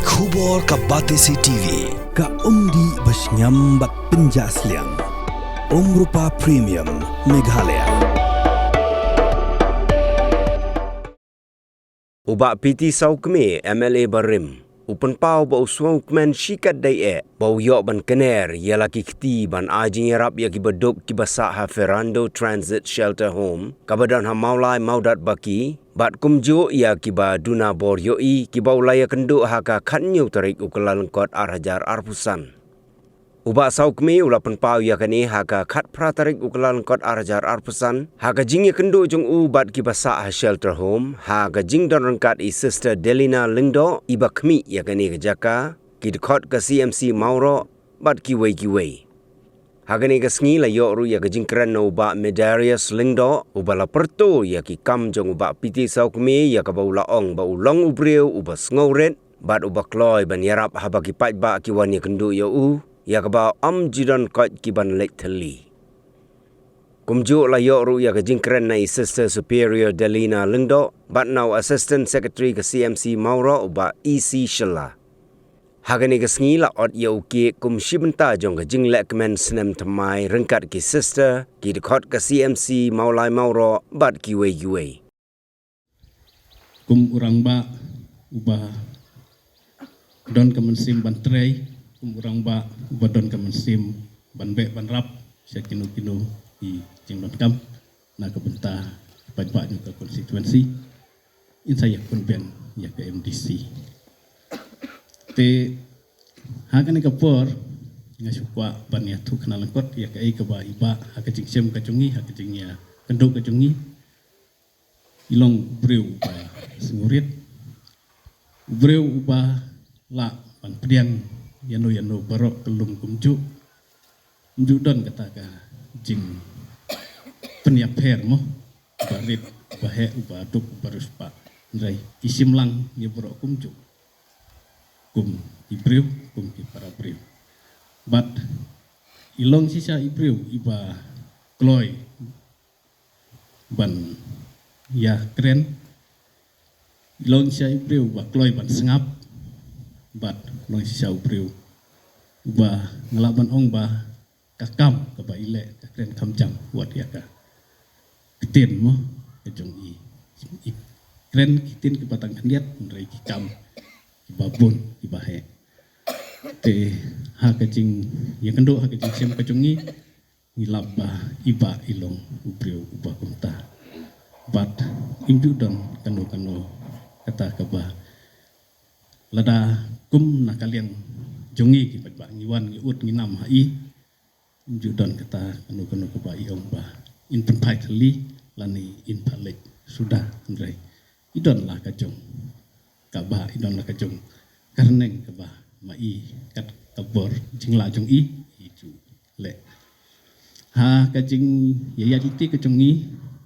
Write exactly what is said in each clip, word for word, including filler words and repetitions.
Khubor ka Batesi T V, ka umdih ba shngiam bad pynjah sliang. Umrupa Premium, Meghalaya. U Bah P T Sawkmie, M L A barim, u pynpaw ba u sngewkmen shikatdei eh ba u ïoh ban kner ïa la ki kti ban ai jingïarap ïa kiba duk kiba sah ha Ferando Transit Shelter Home kaba don ha Mawlai Mawdatbaki, bad kumjuh ïa kiba duna bor ïohi kiba u la ïakynduh ha ka khatñiew tarik u Kyllalyngkot ar hajar arphew san. U Bah Sawkmie u la pynpaw ïa kane ha ka khatphra tarik u Kyllalyngkot ar hajar arphew san ha ka jingïakynduh jong u bad kiba sah ha Shelter Home, ha ka jingdon ryngkat i Sister Delina Lyngdoh iba khmih ïa kane ka jaka, ki dkhot ka C M C Mawroh bad kiwei kiwei. Ha kane ka sngi la ïoh ruh ïa ka jingkren na u Bah Medarius Lyngdoh uba la pyrto ïa ki kam jong u Bah P T Sawkmie ïa kaba u la ong ba u long u briew uba sngewrit bad uba kloi ban ïarap haba ki paidbah ki wan ïakynduh ïa u, ïa kaba ym ju don koit ki ban leit thylli. Kumjuh la ïoh ruh ïa ka jingkren na i Sister Superior Delina Lyngdoh bad na u Assistant Secretary ka C M C Mawroh u Bah E C Shylla. Ha kane ka sngi la ot ïa u cake kum shi bynta jong ka jinglehkmen snem thymmai ryngkat ki sister, ki dkhot ka C M C Mawlai Mawroh bad kiwei kiwei. Kum u rangbah uba don ka mynsiem ban trei, kum u rangbah uba don ka mynsiem ban beh ban rap sha kino kino ki jingdonkam na ka bynta ki paidbah jong ka constituency, in sa ïa pynbiang ïa ka M D C. Te ha kane ka por nga shu kwah ban ïathuh khynnah lyngkot ïa kaei kaba i Bah ha ka jingshem ka jong ngi, ha ka jingïakynduh ka jong ngi. I long u briew uba sngewrit, u briew uba lah ban pdiang ïano ïano baroh ka lum kumjuh. Ym ju don kata ka jingpynïapher mo, uba rit, uba heh, uba duk, uba riewspah. Hynrei ki shim lang ïa baroh kumjuh, kum ki briew, kum ki para briew. Bad i long shisha i briew iba kloi ban ïakren, i long shisha i briew ba kloi ban sngap, bad long shisha u briew uba nga lah ban ong ba ka kam kaba i leh ka kren kham jam wat ïa ka ktien mo ka jong i. I kren ki ktien kiba tang khyndiat, hynrei ki kam kiba bun, kiba heh. Te ha ka jingïakynduh, ha ka jingshem ka jong ngi, ngi lap ba i Bah i long u briew uba kumta. Bad ym ju don kano kano kata kaba, lada kum na ka liang jong ngi ki paidbah ngi wan ngi ud ngi nam ha i, ym ju don kata kano kano kaba i ong ba in pynphai thylli lane in phah leit suda, hynrei i don la ka jong ka Bah, i don la ka jong ka rneng kaba ma i kat ka bor jinglah jong i, i ju leh. Ha ka jingïaid lynti ka jong ngi,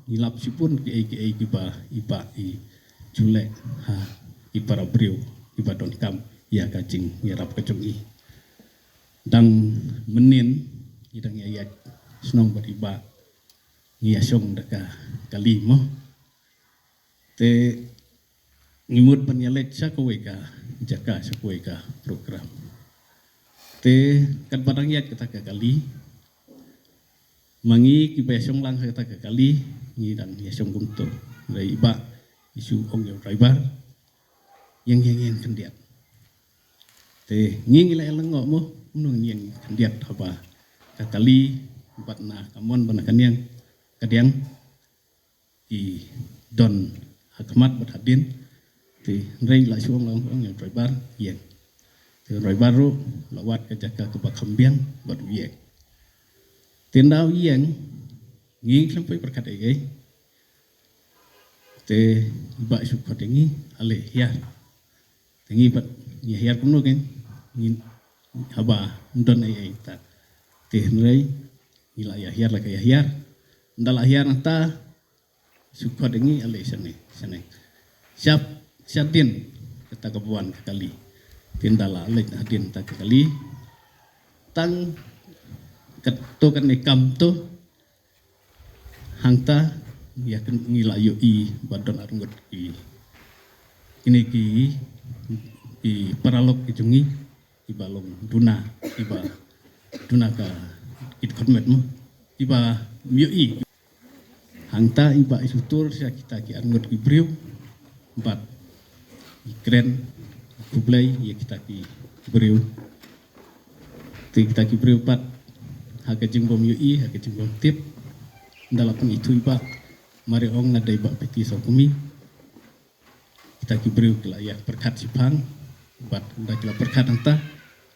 ngi lap shibun kiei kiei kiba i Bah i ju leh ha ki para briew kiba donkam ïa ka jingïarap ka jong i. Dang mynnin ngi dang ïaid shnong bad i Bah, ngi ïashong da ka kali mo. Te ngi mut ban ïaleit sha kawei ka jaka, sha kawei ka program. Te katba dang ïaid kata ka kali, ma ngi kiba ïashong lang ha kata ka kali, ngi dang ïashong kumto. Hynrei i Bah i shu ong ïa u driver, ïeng, ïeng, ïeng khyndiat. Te ngi, ngi la ïalyngngoh mo, kumno ngin ïeng khyndiat haba ka kali bad na ka mon bad na ka niang ka diang ki don ha khmat bad hadien. Te hynrei la shu ong, la ong ïa u driver ïeng. Te u driver ruh la wad ka jaka kaba kham biang bad u ïeng. Te ynda u ïeng, ngi khlem poi pyrkhat ei ei. Te i Bah i shu khot ïa ngi, ale hiar. Te ngi pat ngi hiar kumno kein, ngi haba ym don ei ei ta. Te hynrei ngi la ïa hiar, la ka ïa hiar. Ynda la hiar nangta, shu khot ïa ngi, ale shane, shane. Shap, shadien kata kaba wan ka kali. Te ynda la leit hadien ta ka kali, tang kato kane kam to, hangta ïa kane ngi la ïohi ba don arngut ki, kine ki ki paralok ki jong ngi, kiba long duna, kiba duna ka kit khot met mo, kiba ym ïohi. Hangta iba i shu tur sha kita ki arngut ki briew, bad i kren khublei ïa kita ki briew. Te kita ki briew pat ha ka jingbym ïohi, ha ka jingbym tip, ynda la pynithuh i Bah Mari ong nga dei Bah Piti Sawkmie. Kita ki briew ki la ïa pyrkhat shiphang, bad ynda ki la pyrkhat hangta,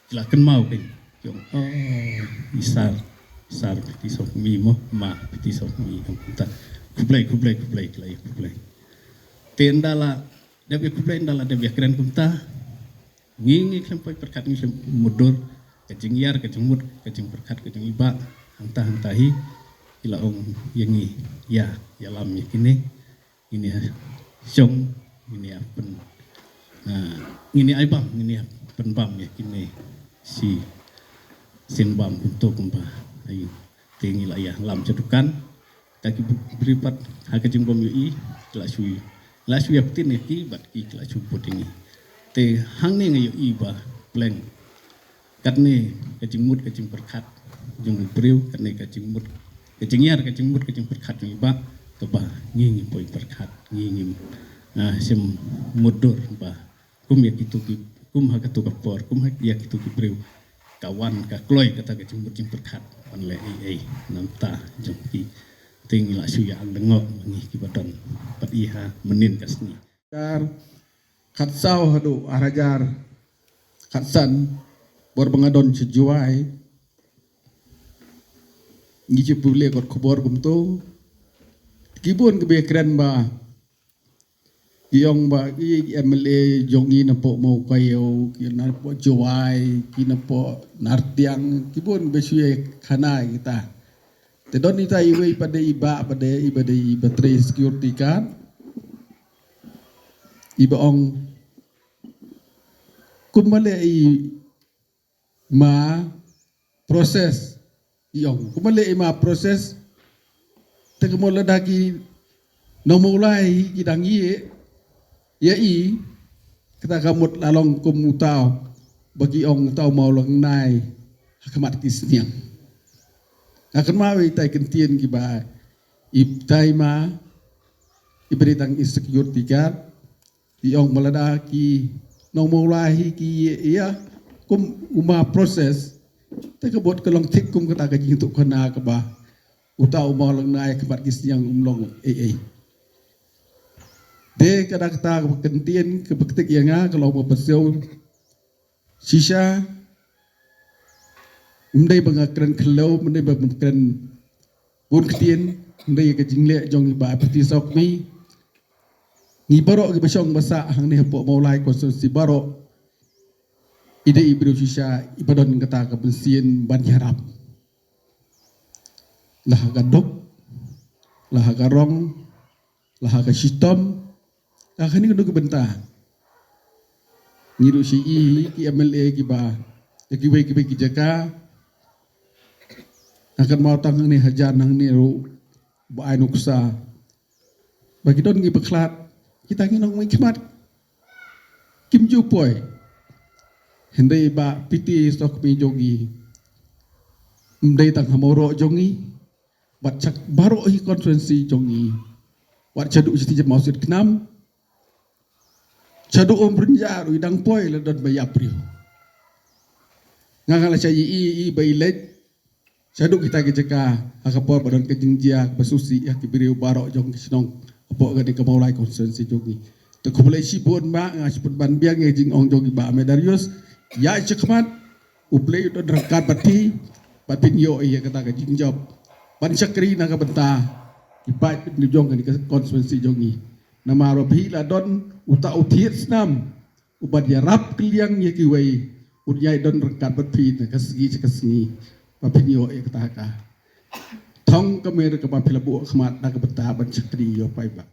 ki la kynmaw kein. Ki ong, oh, i Sar, Sar Piti Sawkmie mo, Ma Piti Sawkmie, ong kumta. Khublei, khublei, khublei, ki la ïa khublei. Te ynda la dep ïa khublei, ynda la dep ïa kren kumta, ngi, ngi khlem poi pyrkhat, ngi khlem mutdur, ka jingïar, ka jingmut, ka jingpyrkhat, ka jong i Bah, hangta, hangta hi, ki la ong ïa ngi, ïa, ïalam ïa kine, ngin ïa shong, ngin ïa pyn, ah, ngin ïa ai bam, ngin ïa pynbam ïa kine shi sien bam kumto kumba. Aïu, te ngi la ïalam sha dukan. Kita ki briew pat ha ka jingbym ïohi, ki la shu, la shu ïa pyntin ïa ki, bad ki, ki la shu bud ïa ngi. Te hangne nga ïohi ba pleng. Katne ka jingmut ka jingpyrkhat jong u briew, katne ka jingmut ka jingïar, ka jingmut ka jingpyrkhat jong i Bah, kaba ngi, ngi poi pyrkhat, ngi, ngi, ah, shym mutdur ba kum ïa kito ki, kum ha kato ka por, kum ha ïa kito ki briew, ka wan ka kloi kata ka jingmut jingpyrkhat ban leh ei ei na bynta jong ki. Te ngi la shu ïa ang lyngngoh ma ngi kiba don pat i ha mynnin ka sngi. Khatsaw haduh ar hajar khatsan, bor ba nga don sha Jowai, ngi shu pule kot khubor kumto. Ki bun kiba kren ba, ki ong ba ki M L A jong ngi napoh Mawkaïaw, ki napoh Jowai, ki napoh Nartiang, ki bun ba shu ïa khana kita. Te don ita iwei pat de i Bah, pat de iba de iba trei security guard, iba ong kumba leh i ma process, i ong kumba leh i ma process. Te ka mut lada ki nongmawlai ki dang ïeh ïa i, kata ka mut la long kum uta ba ki ong uta u mawlynnai ha khmat ki sniang. Nga kynmaw ïa itai kyntien kiba itai ma iba dei tang i security guard. Ki ong ba lada ki nongmawlai hi ki ïa kum u ma process, te ka mut ka long thik kum kata ka jingïathuhkhana kaba uta u mawlynnai ha khmat ki sniang um long ei ei. Te ka da kata kaba kyntien kaba ktik ïa nga ka long ba pyrshah shisha. Ym dei ba nga kren khlem, ym dei ba nga kren bun ktien, ym dei ka jingleh jong i Bah Piti Sawkmie. Ngi baroh kiba shong ba sah hangne hapoh Mawlai constituency baroh, i dei i briew shisha iba don kata ka mynsiem ban ïarap. La ha ka duk, la ha ka rong, la ha ka shitom, ha kane kano ka bynta. Ngi ruh shu i ki M L A kiba, ïa kiwei kiwei ki jaka. Nga kynmaw tang hangne hajan hangne ruh ba ai nuksa ba ki don kiba khlad, kita ki nongmihkhmat kim ju poi. Hynrei Bah Piti Sawkmie jong ngi ym dei tang ha Mawroh jong ngi, bad sha baroh hi constituency jong ngi. Wat shaduh sha Tijap Mawsiat Knam, shaduh Umbrynjah ruh i dang poi la don ba ïap briew. Nga nga la sha i i i ba i leit shaduh kita ki jaka ha ka por ba don ka jingjia ba sngewsih ha ki briew baroh jong ki shnong hapoh kane ka Mawlai constituency jong ngi. Te khublei shibun Bah, nga shu pynban biang ïa ka jingong jong i Bah Medarius. Ïa shakhmat U Blei un don ryngkat bad phi, bad phin ïoh ïa kata ka jingjop ban shakri na ka bynta ki paid pynjop jong kane ka constituency jong ngi. Namar ba phi la don uta u thied snam uban ïarap kylliang ïa kiwei, un ïai don ryngkat bad phi na ka sngi sha ka sngi ba phin ïoh ïa kata ka thong ka mer kaba phi la buh khmat na ka bynta ban shakri ïa u paidbah.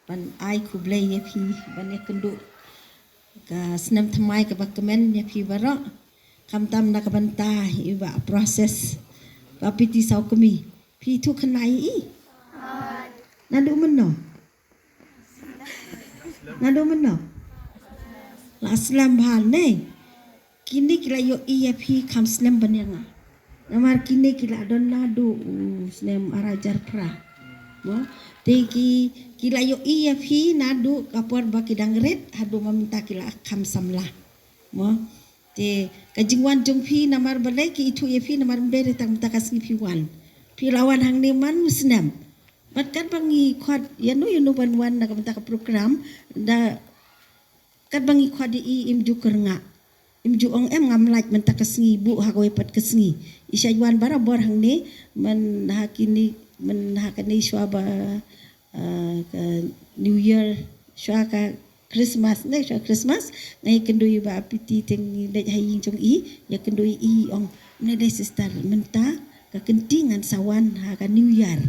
Ban ai khublei ïa phi ban ïakynduh ka snem thymmai kaba kmen ïa phi baroh. Khamtam na ka bynta i Bah Process, Bah Piti Sawkmie, phi ïathuh khana ïa i? Naduh mynno? Naduh mynno? la slem bha ne. Kine ki la ïohi ïa phi kham slem ban ïa nga. Namar kine ki la don naduh u snem ar hajar phra. Mo, te ki ki la ïohi ïa phi naduh ka por ba ki dang rit haduh mynta ki la kham samla. Mo, te ka jingwan jong phi namar balei ki ithuh ïa phi namar ym dei re tang mynta ka sngi phi wan. Phi la wan hangne man u snem. Bad katba ngi khot ïa no ïa no ban wan na ka bynta ka program da katba ngi khot ïa i im ju kyrngah. Im ju ong em ngam lait mynta ka sngi buh ha kawei pat ka sngi. I shait wan barabor hangne man ha kine man ha kane shuwa ba ah, ka New Year shuwa ka Christmas ne shuwa Christmas nga ïakynduh ïa Bah Piti te ngi leit ha ïing jong i ïakynduh ïa i ong ne dei sister mynta ka kynti ngan sa wan ha ka New Year.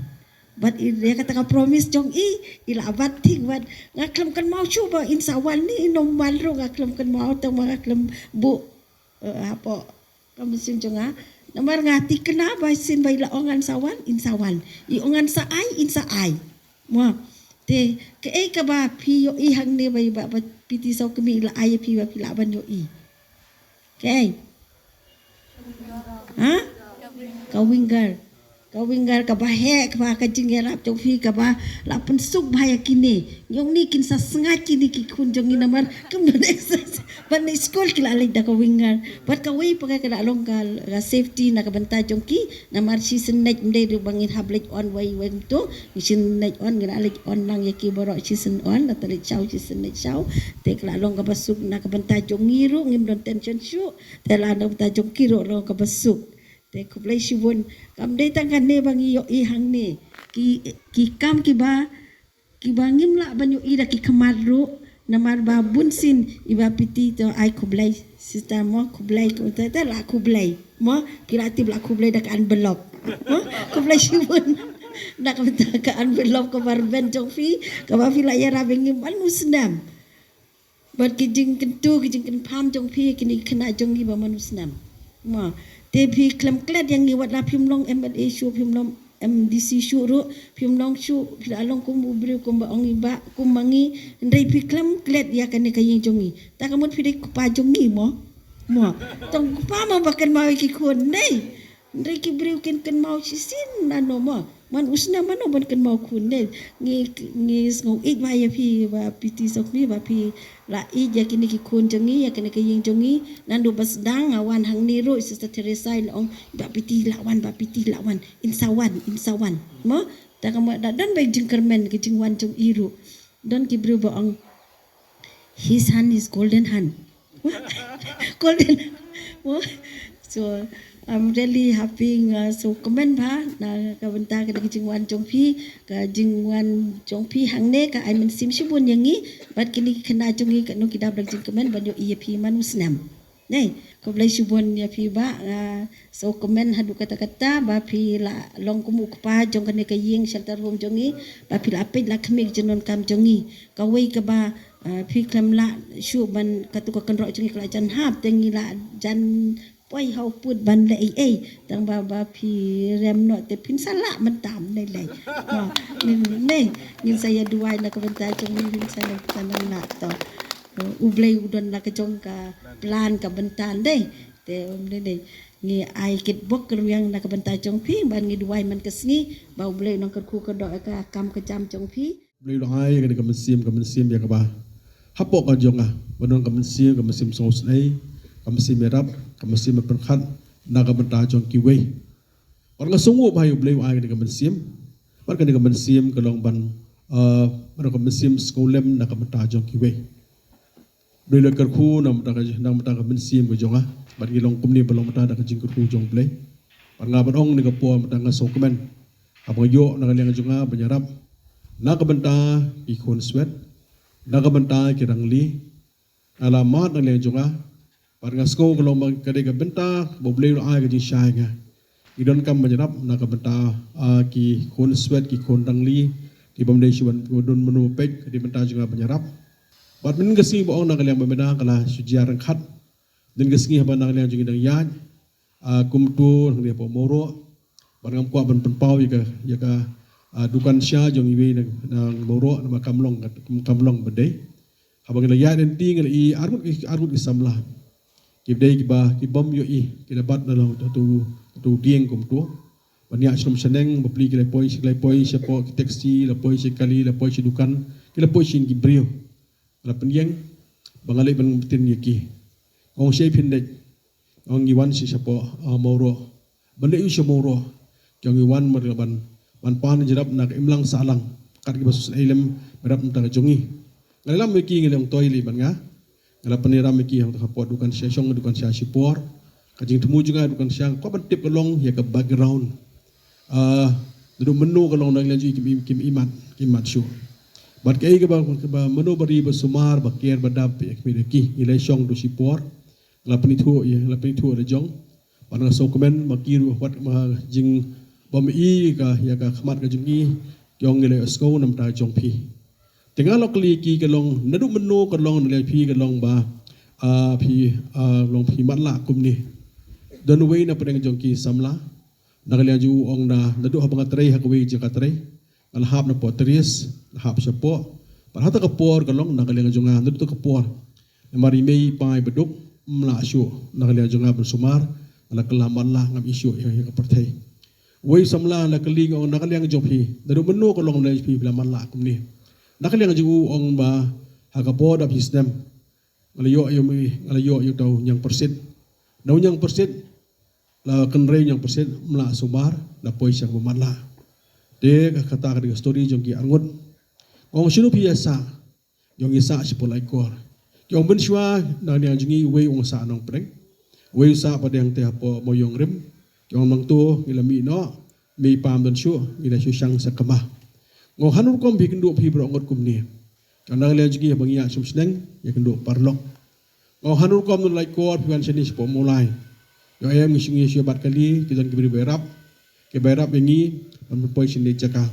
Bad i ïa kata ka promise jong i i la bat thik bad nga khlem kynmaw shuh ba in sa wan ne in ym wan ruh nga khlem kynmaw tang ba nga khlem buh eh, hapoh ka mynsiem jong nga. Namar nga thikna ba shisien ba i la ong ngan sa wan in sa wan. I ong ngan sa ai in sa ai. Mo, te kaei kaba phi ïohi hangne ba i Bah Piti Sawkmie i la ai ïa phi ba phi lah ban ïohi? Kaei? Ha? Ka Winger. Ka Winger kaba heh kaba ka jingïarap jong phi kaba la pynsuk bha ïa kine. Ngi ong ne kin sa sngaid kine ki khun jong ngi namar kim don exercise. Ban leit skul ki la leit da ka Winger. Bad kawei pat ka la long ka safety na ka bynta jong ki. Namar shisien leit ym dei ruh ba ngin hap leit on wei wei kumto. Shisien leit on ngi la leit on lang ïa ki baroh shisien on la leit shaw shisien leit shaw. Te ka la long kaba suk na ka bynta jong ngi ruh ngim don tension shuh. Te la na ka bynta jong ki ruh long kaba suk. Te khublei shibun. Kam dei tang kane ba ngi ïohi hangne. Ki ki kam kiba kiba ngim lah ban ïohi da ki khmat ruh namar ba bun sien i Bah Piti to ai khublei sister mo khublei ko te te la khublei mo ki la tip la khublei da ka envelope mo khublei shibun da ka bynta ka envelope kaba rben jong phi kaba phi la ïarap ïa ngi man u snem. Bad ki jingkyntu ki jingkynpham jong phi kine ki khynnah jong ngi ba man u snem. Mo, te phi khlem klet ïa ngi wat la phim long M L A shuh phim long M D C shuh ruh phim long shuh phi la long kum u briew kum ba ong i Bah kum ma ngi. Hynrei phi khlem klet ïa kane ka ïing jong ngi. Ta ka mut phi dei kpa jong ngi mo. Mo, tang kpa ma ba kynmaw ïa ki khun dei. Hynrei ki briew kin kynmaw shisien nano mo. Man u snem mano ban kynmaw khun ne. Ngi ngi sngew ïeit ba ïa phi Bah Piti Sawkmie ba phi la ïeit ïa kine ki khun jong ngi ïa kine ki ïing jong ngi. Naduh ba sdang nga wan hangne ruh i Sister Teresa i la ong Bah Piti la wan Bah Piti la wan in sa wan in sa wan. Mo ta ka mo da don ba jingkyrmen ki jingwan jong i ruh. Don ki briew ba ong his hand is golden hand. Golden. So I'm really happy nga so kmen bha na ka bynta ka jingwan jong phi ka jingwan jong phi hangne ka ai mynsiem shibun ïa ngi bad kine ki khynnah jong ngi ka nu ki dap da jingkmen ban ïohi ïa phi man u snem. Nei, khublei shibun ïa phi Bah nga so kmen haduh katta katta ba phi la long kum u kpa jong kane ka ïing shelter home jong ngi ba phi la peit la khmih ka jingdonkam jong ngi. Kawei kaba ah, phi khlem lah shuh ban katu ka kynroh jong ngi ka la jan hap te ngi la jan poi ha u pud ban leh ei ei tang ba ba phi rem noh te phin sa lah mynta mynne lei. Mo, ngin sa ïa duwai na ka bynta jong ngi phin sa lah mynta mynne lah to. U Blei u don la ka jong ka plan ka bynta dei. Te mynne lei ngi ai kit bok ka rwiang na ka bynta jong phi ban ngi duwai man ka sngi ba U Blei u nang kyrkhu kyrdoh ka kam ka jam jong phi. Blei u la ai kane ka mynsiem ka mynsiem ïa kaba hapoh ka jong nga ba don ka mynsiem ka mynsiem sngewsynei ka mynsiem ïarap ka mynsiem pyrkhat na ka bynta jong kiwei. Bad nga sngew ba ïa U Blei u ai kane ka mynsiem bad kane ka mynsiem ka long ban ah, ban ka mynsiem sngewlem na ka bynta jong kiwei. Blei la kyrkhu na ka bynta ka mynsiem ka jong nga bad ngi long kumne ba long bynta da ka jingkyrkhu jong Blei. Bad nga ban ong ne ka por mynta nga sngewkmen. Haba nga ïoh na ka liang jong nga ban ïarap na ka bynta ki khun swet na ka bynta ki rangli. Nga la mad na ka liang jong nga bad nga sngew ka long ba ka dei ka bynta ba U Blei u la ai ka jingshai nga. Ngi donkam ban ïarap na ka bynta ah, ki khun swet ki khun rangli ki bym dei shuh ban don mano peit ka dei bynta jong nga ban ïarap. Bad mynne ka sngi ba ong na ka liang ba mynta ka la shu jia ryngkat. Mynne ka sngi haba na ka liang jong ngi dang ïaid ah, kumto hangne hapoh Mawroh. Bad ngam kwah ban pynpaw ïa ka ïa ka ah, dukan sha jong iwei na na Mawroh namar kam long kam long ba dei. Haba ngi la ïaid lynti ngi la i arngut ki, arngut ki samla. Ki dei kiba, ki bym ïohi, ki la bat na la, tu, tu, tu dieng kumtu. Ban ïa shlom shaneng, bapli ki la poi, ki la poi shapoh ki taxi, la poi sha kali, la poi sha dukan, ki la poi sha ki briew. La pynïeng, ba nga leit ban btin ïa ki. Ong shei phin dei. Ong ngi wan shi shapoh, ah, Mawroh. Ban dei u sha Mawroh. Ki ong ngi wan mar ban, ban pan jrap na ka imlang sahlang. Kat kiba sngewsih lem, jrap na ka jong ngi. Nga la lam ïa ki ngi la ong to ïa lei ban nga. Nga la pynïaram ïa ki hangta hapoh dukan sha shong dukan sha shipor. Ka jingthmu jong nga dukan sha, kwah ban tip ka long ïa ka background. Ah, naduh mynno ka long na ngi la ju kim im, kim imat, kim imat shuh. Bad kaei kaba, kaba mano ba ri ba sumar, ba ker ba dap ïa ka kmie da ki. Ngi la shong tu shipor. Nga la pynithuh ïa, nga la pynithuh la jong. Bad nga sngewkmen ma ki ruh wat ma jingbym i ka, ïa ka khmat ka jong ngi. Ki ong ngi la ïohsngew namar ka jong phi. Te nga la kylli ki ka long, naduh mynno ka long na liang phi ka long ba, ah, phi, ah, long phi matlah kumne. Don uwei na pdeng jong ki samla, na ka liang jong u ong na, naduh haba nga trei ha kawei jaka trei, nga la hap na poh terrace, la hap shapoh. Bad hata ka por ka long, na ka liang jong nga, naduh ta ka por. Namar i mei i pa i baduk, ym lah shuh, na ka liang jong nga ban sumar, nga la kylla matlah ngam i shuh ïa, ïa ka pyrthei. Uwei u samla la kylli nga ong na ka liang jong phi, naduh mynno ka long na phi la matlah kumne. Na ka liang jong u ong ba, ha ka bor dap shi snem. Nga la ïoh ïa u mei, nga la ïoh ïa uta u ñiangpyrshit. Na u ñiangpyrshit, la kynrei ñiangpyrshit, ym lah sumar, la poi sha kaba matlah. Te ka kata ka dei ka story jong ki arngut. Ong shano phi ïa sah, Ong ngi sah shapoh Laitkor. Ki ong mynshuwa na ka liang jong ngi uwei u sah Nongpdeng. Uwei u sah pat hangtei hapoh Mawiong Rim. Ki ong nangto ngi la mih noh, mei pam don shuh, ngi la shu shang sha Kama. Nga ong hano rukom phi kynduh phi baroh ngut kumne. Ki ong na ka liang jong ngi haba ngi ïa shum shneng, ïa kynduh paralok. Nga ong hano rukom na Laitkor phi wan shane shapoh Mawlai. Ïoh em ngi shu, ngi shu bat kali, ki don ki briew ba ïarap. Ki ba ïarap ïa ngi, ban poi shane jaka.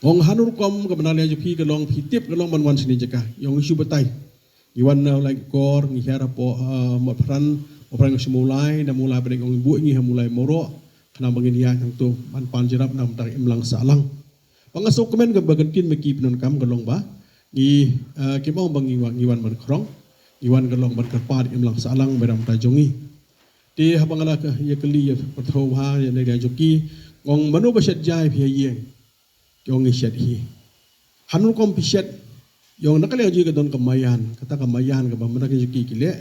Ong hano rukom kaba na liang jong phi ka long phi tip ka long ban wan shane jaka. Ïa ngi shu batai. Ngi wan na Laitkor, ngi hiar hapoh, ah, Mawpran, Mawpran ngi shu Mawlai, na Mawlai ba dei ong buh ngi ha Mawlai Mawroh. Khnang ba ngin ïa hangto ban pan jrap na ka bynta ka imlang sahlang. Ba nga sngewkmen kaba kyntin ma ki pyndonkam ka long ba ngi, ah, kim ong ba ngi wan, ngi wan ban khrong. Ngi wan ka long ban kyrpad imlang sahlang ba na ka bynta jong ngi. Te haba nga la ka, ïa kylli ïa pyrthuh bha ïa na liang jong ki. Ong mano ba shet jai phi ha ïing. Ki ong ngi shet hi. Hano rukom phi shet. Ïa ong na ka liang jong ki ka don ka maïan. Kata ka maïan kaba mynta ka jong ki ki leh.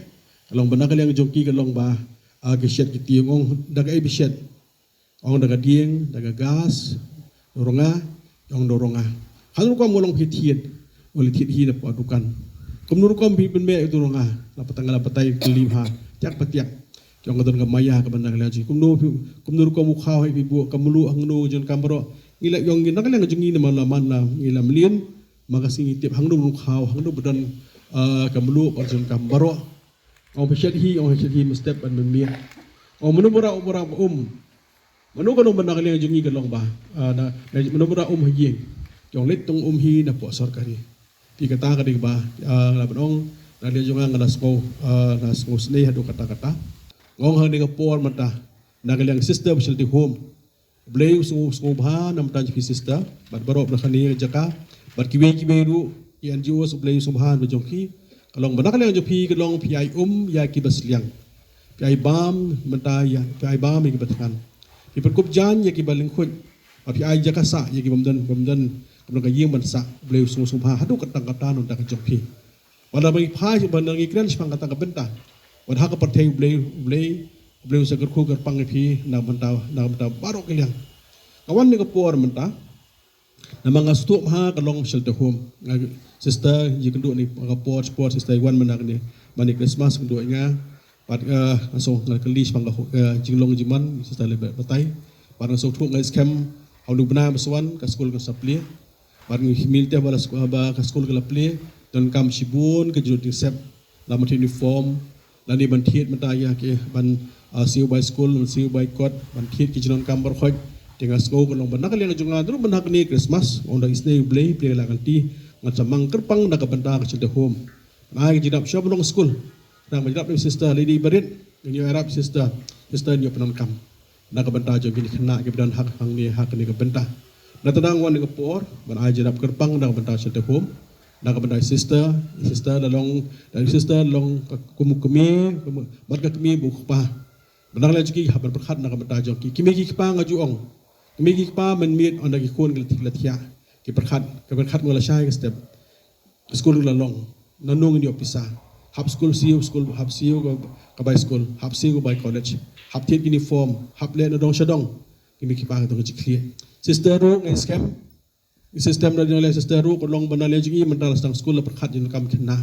Ka long ba na ka liang jong ki ka long ba, ah, ki shet ki tieng ong da kaei phi shet. Ong da ka dieng, da ka gas, da rnga, ong da rnga. Hano rukom nga long phi thied. Nga la thied hi na poh dukan. Kumno rukom phi pynbeh ïa utu u rnga. La batai, la batai kylli bha. Tiak pa tiak. Ki ong ka don ka maïa kaba na ka liang jong ki. Kumno phi, kumno rukom u khaw hi phi buh ka mluh hangno jon kam baroh. Ngi la ïa ong ngi na ka liang jong ngi namar la man la ngi la mlien. Ma ka sngi ngi tip hangno u khaw, hangno ba don, ah, ka mluh ka jon kam baroh. Ong phi shet hi, ong shet hi mynstep ban mynmiet. Ong mano ba rah, ba rah um. Mano ka nongmyn na ka liang jong ngi ka long ba, ah, na, na, mano ba rah um ha ïing. Ki ong leit tong um hi na poh sorkari. Te kata ka dei kaba, ah, nga la ban ong, na ka liang jong nga nga la sngew, ah, nga la sngewsynei haduh katta katta. Nga ong ha kane ka por mynta, na ka liang Sister Shelter Home. U Blei u sngew, sngewbha namar tang jong phi sister, bad baroh ba na kane ka jaka, bad kiwei kiwei ruh, ki N G Os u Blei u sngewbha namar jong phi, ka long ba na ka liang jong phi, ka long phi ai um, ïa kiba sliang. Phi ai bam, mynta ïa, phi ai bam, ïa kiba thngan. Phi pynkup jaiñ, ïa kiba lyngkhuid, bad phi ai jaka sah, ïa kiba ym don, bym don, bym don ka ïing ban sah, u Blei u sngew, sngewbha, haduh katta katta namar tang jong phi. Wat la ba ngi phai, ba ngi kren shaphang kata ka bynta. Wat ha ka pyrthei u Blei, u Blei, u Blei u sa kyrkhu kyrpang ïa phi, na ka bynta, na ka bynta baroh ki liang. Ka wan ne ka por mynta. Namar nga sngewthuh ha ka long Shelter Home. Nga sister, ïa kynduh ne ka por, por sister wan mynta ne. Mynne Christmas kynduh ïa nga. Bad, eh, nga sngewthuh nga kylli shaphang ka, eh, jinglong jingman, sister leh batai. Bad nga sngewthuh nga skhem, ha u bnai ba sa wan, ka skul kan sa plie. Bad ngi himil te ba la sku-, ba ka skul ka la plie, donkam shibun ka jingduk jingsep. La ban thied uniform, lane ban thied mynta ïa ki ban, ah, siew bai skul, ban siew bai kot, ban thied ki jingdonkam baroh khoit. Te nga sngew ka long ba na ka liang jong nga ruh mynta kane Christmas, ong da isynei u Blei, plie la ka lynti, ngan sa mang kyrpang na ka bynta ka Shelter Home. Ngan ai ka jingïarap sha ba long skul. Ngan ïarap da sister, lady barit, ngan ïarap sister, sister ngan pyndonkam. Na ka bynta jong kine ki khynnah kiba don ha hangne ha kane ka bynta. Na tang wan ka por, ban ai jingïarap kyrpang na ka bynta Shelter Home. Na ka bynta sister, sister la long, sister la long ka kum u kmie, kum, bad ka kmie bad u kpa. Bad na ka liang jong ki hap ban pyrkhat na ka bynta jong ki. Ki kmie ki kpa nga ju ong. Ki kmie ki kpa mynmiet ynda ki khun ki la thiah, ki la thiah. Ki pyrkhat, ki pyrkhat mo la shai ka step. Skul la long. Nangno ngin ïoh pisa. Hap skul siew, skul hap siew ka, ka bai skul. Hap siew ka bai college. Hap thied uniform. Hap leh na dong sha dong. Ki kmie ki kpa ka dong ka jingkhlieh. Sister ruh ngi skhem. System da ding le sister ruh ka long ba na le jong i mynta la sdang skul la pyrkhat jingkam khynnah.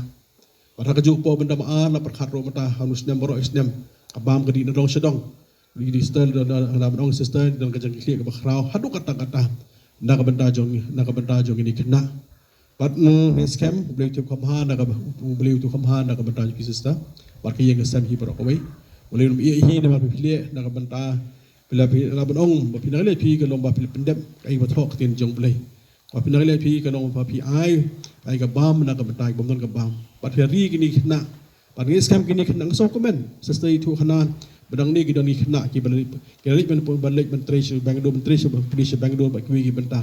Bad ha kajuh ka por bynta ma ar la pyrkhat ruh mynta ha u snem baroh u snem. Ka bam ka dih na dong sha dong. Dei sister da, da, da ban ong sister da ka jingkhlieh kaba khraw haduh katta katta. Na ka bynta jong, na ka bynta jong kine khynnah. Bad, mm, ngi skhem, U Blei u tip kham bha na ka, U Blei u tip kham bha na ka bynta jong phi sister. Bad ka ïing ka sem hi baroh kawei. U Blei u ïeh hi na ka bynta phi la phi la ban ong ba phi nang leh phi ka long ba phi la pyndep ka ïing ba thoh ka ktien jong U Blei. Ba phi nang leh phi ka long ba phi ai, ai ka bam na ka bynta ka bam don ka bam. Bad phi ri kine khynnah. Bad ngi skhem kine khynnah ngi sngewkmen. Sister i thuh khana ba dang ne ki don ki khynnah ki ban leit, ki leit ban, ban leit ban trei sha Bangalore, ban trei sha, ban trei sha Bangalore bad kiwei ki bynta.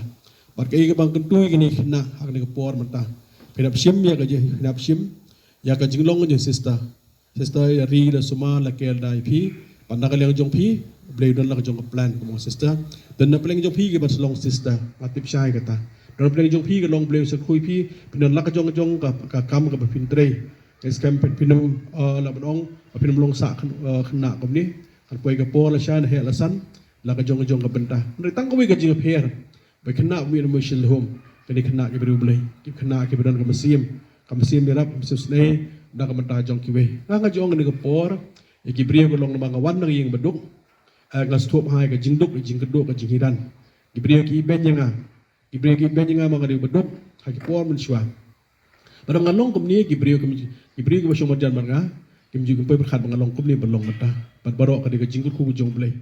Bad ka ïa ka ban kyntu ïa kine khynnah ha kane ka por mynta. Phi nap shim ïa ka jing, phi nap shim ïa ka jinglong jong sister. Sister ïa ri la sumar la ker da ïa phi. Bad na ka liang jong phi, Blei don la ka jong ka plan kumba sister. Don na pyrshah jong phi ki ban sa long sister. Nga tip shai kata. Don na pyrshah jong phi ka long Blei sa khui phi, phi don la ka jong jong ka, ka kam kaba phin trei. Ngi skhem phin, phin ym, eh, la ban ong, phin ym long sah khynnah kumne. Kan poi ka por la sha na heh la san, la ka jong jong ka bynta. Hynrei tang kawei ka jingpher. Ba khynnah ba mih na Mission Home, kine khynnah ki briew Blei, ki khynnah ki ba don ka mynsiem, ka mynsiem ïarap, ka mynsiem sngewsynei, da ka bynta jong kiwei. Nga nga jong kane ka por, ïa ki briew ka long namar nga wan na ka ïing baduk, eh, nga sngewthuh ha ka jingduk, ka jingkyrduh, ka jinghiran. Ki briew ki ibeiñ ïa nga, ki briew ki ibeiñ ïa nga ma nga dei baduk, ha ki por mynshuwa. Bad nga long kumne ki briew ki, ki briew ki ba shong marjan bad nga, kim ju kim poi pyrkhat ba nga long kumne ba long mynta. Bad baroh ka dei ka jingkyrkhu jong Blei.